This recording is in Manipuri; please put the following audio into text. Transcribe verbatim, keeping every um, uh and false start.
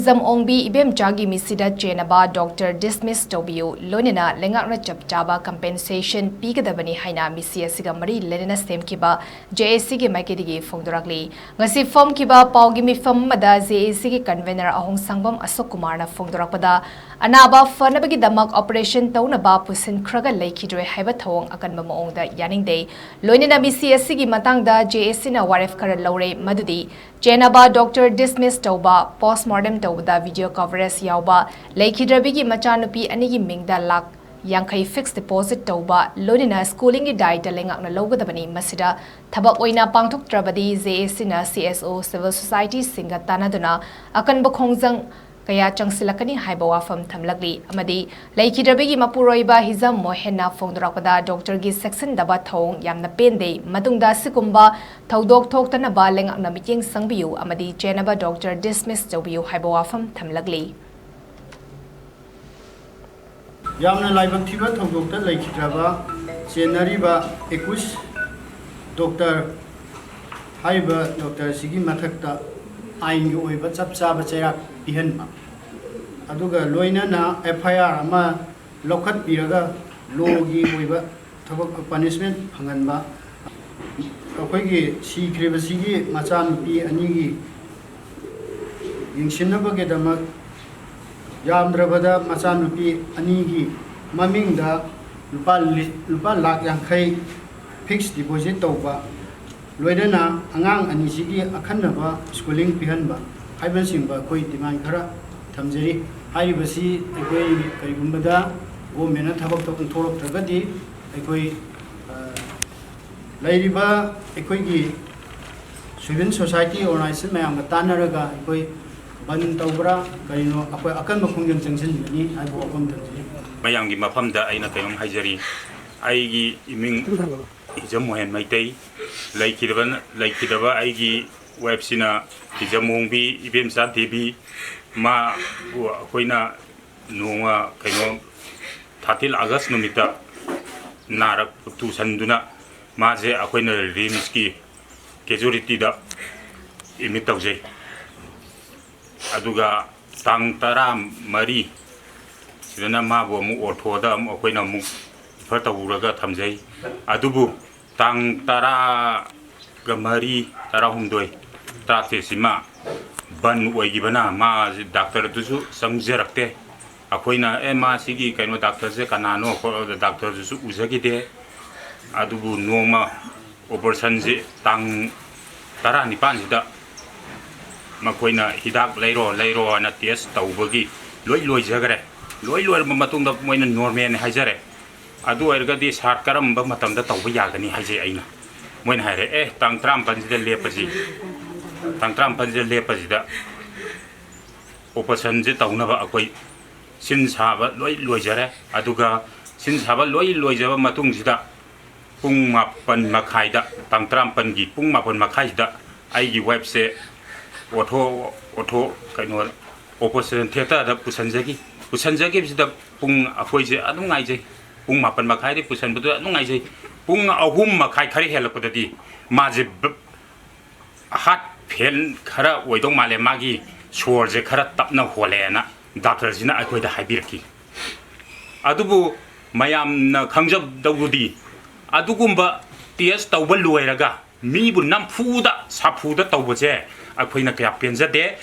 ꯍꯤꯖꯝ ꯑꯣꯡꯕꯤ ꯏꯕꯦꯝꯆꯥꯒꯤ ꯃꯤꯁꯤꯗ ꯆꯦꯟꯅꯕ doctor dismiss ꯇꯧꯕꯤꯌꯨ, ꯂꯣꯏꯅꯅ ꯂꯩꯉꯥꯛꯅ ꯆꯞ ꯆꯥꯕ compensation ꯄꯤꯒꯗꯕꯅꯤ ꯍꯥꯏꯅ ꯃꯤꯁꯤ ꯑꯁꯤꯒ ꯃꯔꯤ ꯂꯩꯅꯅ ꯁꯦꯝꯈꯤꯕ J A C ꯒꯤ ꯃꯥꯏꯀꯩꯗꯒꯤ ꯐꯣꯡꯗꯣꯔꯛꯂꯤ꯫ ꯉꯁꯤ ꯐꯝꯈꯤꯕ ꯄꯥꯎꯒꯤ ꯃꯤꯐꯝ ꯑꯃꯗ J A C ꯒꯤ convener ꯑꯍꯣꯡꯁꯪꯕꯝ ꯑꯁꯣꯛ ꯀꯨꯃꯥꯔꯅ ꯐꯣꯡꯗꯣꯔꯛꯄꯗ, ꯑꯅꯥꯕ ꯐꯅꯕꯒꯤꯗꯃꯛ operation ꯇꯧꯅꯕ ꯄꯨꯁꯤꯟꯈ꯭ꯔꯒ ꯂꯩꯈꯤꯗ꯭ꯔꯦ ꯍꯥꯏꯕ ꯊꯧꯑꯣꯡ ꯑꯀꯟꯕ ꯃꯑꯣꯡꯗ ꯌꯥꯅꯤꯡꯗꯦ꯫ ꯂꯣꯏꯅꯅ ꯃꯤꯁꯤ ꯑꯁꯤꯒꯤ ꯃꯇꯥꯡꯗ J A C ꯅ ꯋꯥꯔꯦꯞ ꯈꯔ ꯂꯧꯔꯦ, ꯃꯗꯨꯗꯤ ꯆꯦꯟꯅꯕ doctor dismiss ꯇꯧꯕ, postmortem ꯇꯧꯕꯗ video coverage ꯌꯥꯎꯕ, ꯂꯩꯈꯤꯗ꯭ꯔꯕꯤꯒꯤ ꯃꯆꯥꯅꯨꯄꯤ ꯑꯅꯤꯒꯤ ꯃꯤꯡꯗ ꯂꯥꯈ ꯌꯥꯡꯈꯩ fixed deposit ꯇꯧꯕ, ꯂꯣꯏꯅꯅ schooling ꯒꯤ ꯗꯥꯏꯇ ꯂꯩꯉꯥꯛꯅ ꯂꯧꯒꯗꯕꯅꯤ꯫ ꯃꯁꯤꯗ ꯊꯕꯛ ꯑꯣꯏꯅ ꯄꯥꯡꯊꯣꯛꯇ꯭ꯔꯕꯗꯤ J A C ꯅ C S O, civil society ꯁꯤꯡꯒ ꯇꯥꯟꯅꯗꯨꯅ ꯑꯀꯟꯕ ꯈꯣꯡꯖꯪ ꯀꯌꯥ ꯆꯪꯁꯤꯜꯂꯛꯀꯅꯤ ꯍꯥꯏꯕ ꯋꯥꯐꯝ ꯊꯝꯂꯛꯂꯤ꯫ ꯑꯃꯗꯤ ꯂꯩꯈꯤꯗ꯭ꯔꯕꯤꯒꯤ ꯃꯄꯨꯔꯣꯏꯕ ꯍꯤꯖꯝ ꯃꯣꯍꯦꯟꯅ ꯐꯣꯡꯗꯣꯔꯛꯄꯗ, doctor ꯒꯤ ꯆꯦꯛꯁꯤꯟꯗꯕ ꯊꯧꯑꯣꯡ ꯌꯥꯝꯅ ꯄꯦꯟꯗꯦ꯫ ꯃꯇꯨꯡꯗ ꯑꯁꯤꯒꯨꯝꯕ ꯊꯧꯗꯣꯛ ꯊꯣꯛꯇꯅꯕ ꯂꯩꯉꯥꯛꯅ ꯃꯤꯠꯌꯦꯡ ꯆꯪꯕꯤꯌꯨ ꯑꯃꯗꯤ ꯆꯦꯟꯅꯕ doctor dismiss ꯇꯧꯕꯤꯌꯨ ꯍꯥꯏꯕ ꯋꯥꯐꯝ ꯊꯝꯂꯛꯂꯤ꯫ ꯌꯥꯝꯅ ꯂꯥꯏꯕꯛ ꯊꯤꯕ ꯊꯧꯗꯣꯛꯇ ꯂꯩꯈꯤꯗ꯭ꯔꯕ ꯆꯦꯟꯅꯔꯤꯕ ꯑꯦꯀꯨꯁ doctor ꯍꯥꯏꯔꯤꯕ doctor ꯁꯤꯒꯤ ꯃꯊꯛꯇ ꯑꯥꯏꯟꯒꯤ ꯑꯣꯏꯕ ꯆꯞ ꯆꯥꯕ ꯆꯩꯔꯥꯛ ꯄꯤꯍꯟꯕ, ꯑꯗꯨꯒ ꯂꯣꯏꯅꯅ F I R ꯑꯃ ꯂꯧꯈꯠꯄꯤꯔꯒ law ꯒꯤ ꯑꯣꯏꯕ ꯊꯕꯛ punishment ꯐꯪꯍꯟꯕ, ꯑꯩꯈꯣꯏꯒꯤ ꯁꯤꯈ꯭ꯔꯤꯕꯁꯤꯒꯤ ꯃꯆꯥꯅꯨꯄꯤ ꯑꯅꯤꯒꯤ ꯌꯦꯡꯁꯤꯟꯅꯕꯒꯤꯗꯃꯛ ꯌꯥꯝꯗ꯭ꯔꯕꯗ ꯃꯆꯥꯅꯨꯄꯤ ꯑꯅꯤꯒꯤ ꯃꯃꯤꯡꯗ ꯂꯨꯄꯥ ꯂꯤ-, ꯂꯨꯄꯥ ꯂꯥꯈ ꯌꯥꯡꯈꯩ fixed deposit ꯇꯧꯕ, ꯂꯣꯏꯅꯅ ꯑꯉꯥꯡ ꯑꯅꯤꯁꯤꯒꯤ ꯑꯈꯟꯅꯕ schooling ꯄꯤꯍꯟꯕ ꯍꯥꯏꯕꯅꯆꯤꯡꯕ ꯑꯩꯈꯣꯏ demand ꯈꯔ ꯊꯝꯖꯔꯤ꯫ ꯍꯥꯏꯔꯤꯕꯁꯤ ꯑꯩꯈꯣꯏ ꯀꯔꯤꯒꯨꯝꯕꯗ government ꯅ ꯊꯕꯛꯇ ꯑꯣꯟꯊꯣꯔꯛꯇ꯭ꯔꯒꯗꯤ ꯑꯩꯈꯣꯏ, ꯑ, ꯂꯩꯔꯤꯕ ꯑꯩꯈꯣꯏꯒꯤ civil society organization ꯃꯌꯥꯝꯒ ꯇꯥꯟꯅꯔꯒ ꯑꯩꯈꯣꯏ ꯕꯟ ꯇꯧꯕ꯭ꯔꯥ ꯀꯔꯤꯅꯣ ꯑꯩꯈꯣꯏ ꯑꯀꯟꯕ ꯈꯣꯡꯖꯪ ꯆꯪꯁꯤꯟꯒꯅꯤ ꯍꯥꯏꯕ ꯋꯥꯐꯝ ꯊꯝꯖꯔꯤ꯫ ꯃꯌꯥꯝꯒꯤ ꯃꯐꯝꯗ ꯑꯩꯅ ꯀꯩꯅꯣꯝ ꯍꯥꯏꯖꯔꯤ꯫ ꯑꯩꯒꯤ ꯏꯃꯤꯡ ꯍꯤꯖꯝ ꯃꯣꯍꯦꯟ ꯃꯩꯇꯩ꯫ ꯂꯩꯈꯤꯗꯕ, ꯂꯩꯈꯤꯗꯕ ꯑꯩꯒꯤ wife ꯁꯤꯅ ꯍꯤꯖꯝ ꯃꯣꯡꯕꯤ ꯏꯕꯦꯝꯆꯥ ꯗꯦꯕꯤ, ꯃꯥꯕꯨ ꯑꯩꯈꯣꯏꯅ ꯅꯣꯡꯃ ꯀꯩꯅꯣ thirteen August ꯅꯨꯃꯤꯠꯇ ꯅꯥꯔꯛ ꯇꯨꯁꯟꯗꯨꯅ ꯃꯥꯁꯦ ꯑꯩꯈꯣꯏꯅ RIMS ꯀꯤ casualty ꯗ admit ꯇꯧꯖꯩ꯫ ꯑꯗꯨꯒ ꯇꯥꯡ ꯇꯔꯥꯃꯔꯤ ꯁꯤꯗꯅ ꯃꯥꯕꯨ ꯑꯃꯨꯛ ꯑꯣꯔꯊꯣꯗ ꯑꯃꯨꯛ ꯑꯩꯈꯣꯏꯅ ꯑꯃꯨꯛ ꯔꯤꯐꯔ ꯇꯧꯔꯒ ꯊꯝꯖꯩ꯫ ꯑꯗꯨꯕꯨ ꯇꯥꯡ ꯇꯔꯥꯒ ꯃꯔꯤ, ꯇꯔꯥꯍꯨꯝꯗꯣꯏ, ꯇꯔꯥꯇꯔꯦꯠꯁꯤꯃ ꯕꯟ ꯑꯣꯏꯈꯤꯕꯅ ꯃꯥꯁꯤ ꯗꯥꯛꯇꯔꯗꯨꯁꯨ ꯆꯪꯖꯔꯛꯇꯦ꯫ ꯑꯩꯈꯣꯏꯅ "ꯑꯦ, ꯃꯥ ꯁꯤꯒꯤ ꯀꯩꯅꯣ ꯗꯥꯛꯇꯔꯁꯦ ꯀꯅꯥꯅꯣ?" ꯈꯣꯠꯂꯣ, ꯗꯥꯛꯇꯔꯗꯨꯁꯨ ꯎꯖꯈꯤꯗꯦ꯫ ꯑꯗꯨꯕꯨ ꯅꯣꯡꯃ ꯑꯣꯄꯔꯦꯁꯟꯁꯤ ꯇꯥꯡ ꯇꯔꯥꯅꯤꯄꯥꯟꯁꯤꯗ ꯃꯈꯣꯏꯅ ꯍꯤꯗꯥꯛ ꯂꯩꯔꯣ, ꯂꯩꯔꯣ ꯍꯥꯏꯅ ꯇꯦꯁ ꯇꯧꯕꯒꯤ ꯂꯣꯏ ꯂꯣꯏꯖꯈ꯭ꯔꯦ꯫ ꯂꯣꯏ ꯂꯣꯏꯔꯕ ꯃꯇꯨꯡꯗ ꯃꯣꯏꯅ ꯅꯣꯔꯃꯦꯜꯅꯤ ꯍꯥꯏꯖꯔꯦ꯫ "ꯑꯗꯨ ꯑꯣꯏꯔꯒꯗꯤ ꯁꯥꯔ, ꯀꯔꯝꯕ ꯃꯇꯝꯗ ꯇꯧꯕ ꯌꯥꯒꯅꯤ?" ꯍꯥꯏꯖꯩ ꯑꯩꯅ꯫ ꯃꯣꯏꯅ ꯍꯥꯏꯔꯦ, "ꯑꯦ, ꯇꯥꯡ ꯇꯔꯥꯃꯥꯄꯟꯁꯤꯗ ꯂꯦꯞꯄꯁꯤ꯫ ꯇꯥꯡ ꯇꯔꯥꯃꯥꯄꯟꯁꯤꯗ ꯂꯦꯞꯄꯁꯤꯗ ꯑꯣꯄꯔꯦꯁꯟꯁꯦ ꯇꯧꯅꯕ ꯑꯩꯈꯣꯏ ꯁꯤꯟ ꯁꯥꯕ ꯂꯣꯏ ꯂꯣꯏꯖꯔꯦ꯫ ꯑꯗꯨꯒ ꯁꯤꯟ ꯁꯥꯕ ꯂꯣꯏ ꯂꯣꯏꯖꯕ ꯃꯇꯨꯡꯁꯤꯗ ꯄꯨꯡ ꯃꯥꯄꯟ ꯃꯈꯥꯏꯗ, ꯇꯥꯡ ꯇꯔꯥꯃꯥꯄꯟꯒꯤ ꯄꯨꯡ ꯃꯥꯄꯟ ꯃꯈꯥꯏꯁꯤꯗ ꯑꯩꯒꯤ ꯋꯥꯏꯐꯁꯦ ꯑꯣꯊꯣ, ꯑꯣꯊꯣ, ꯀꯩꯅꯣ, ꯑꯣꯄꯔꯦꯁꯟ ꯊꯤꯌꯦꯇꯔꯗ ꯄꯨꯁꯟꯖꯈꯤ꯫ ꯄꯨꯁꯟꯖꯈꯤꯕꯁꯤꯗ ꯄꯨꯡ, ꯑꯩꯈꯣꯏꯁꯦ ꯑꯗꯨꯝ ꯉꯥꯏꯖꯩ꯫ ꯄꯨꯡ ꯃꯥꯄꯟ ꯃꯈꯥꯏꯗꯒꯤ ꯄꯨꯁꯟꯕꯗꯨ ꯑꯗꯨꯝ ꯉꯥꯏꯖꯩ꯫ ꯄꯨꯡ ꯑꯍꯨꯝ ꯃꯈꯥꯏ ꯈꯔ ꯍꯦꯜꯂꯛꯄꯗꯗꯤ ꯃꯥꯁꯦ ꯕ-, ꯍꯥꯔꯠ ꯐꯦꯜ ꯈꯔ ꯑꯣꯏꯗꯧ ꯃꯥꯜꯂꯦ, ꯃꯥꯒꯤ ꯁꯣꯔꯁꯦ ꯈꯔ ꯇꯞꯅ ꯍꯣꯜꯂꯦꯅ ꯗꯥꯛꯇꯔꯁꯤꯅ ꯑꯩꯈꯣꯏꯗ ꯍꯥꯏꯕꯤꯔꯛꯈꯤ꯫ ꯑꯗꯨꯕꯨ ꯃꯌꯥꯝꯅ ꯈꯪꯖꯗꯧꯕꯗꯤ, ꯑꯗꯨꯒꯨꯝꯕ ꯇꯦꯁ ꯇꯧꯕ ꯂꯣꯏꯔꯒ ꯃꯤꯕꯨ ꯅꯝꯐꯨꯗ ꯁꯥꯐꯨꯗ ꯇꯧꯕꯁꯦ ꯑꯩꯈꯣꯏꯅ ꯀꯌꯥ ꯄꯦꯟꯖꯗꯦ꯫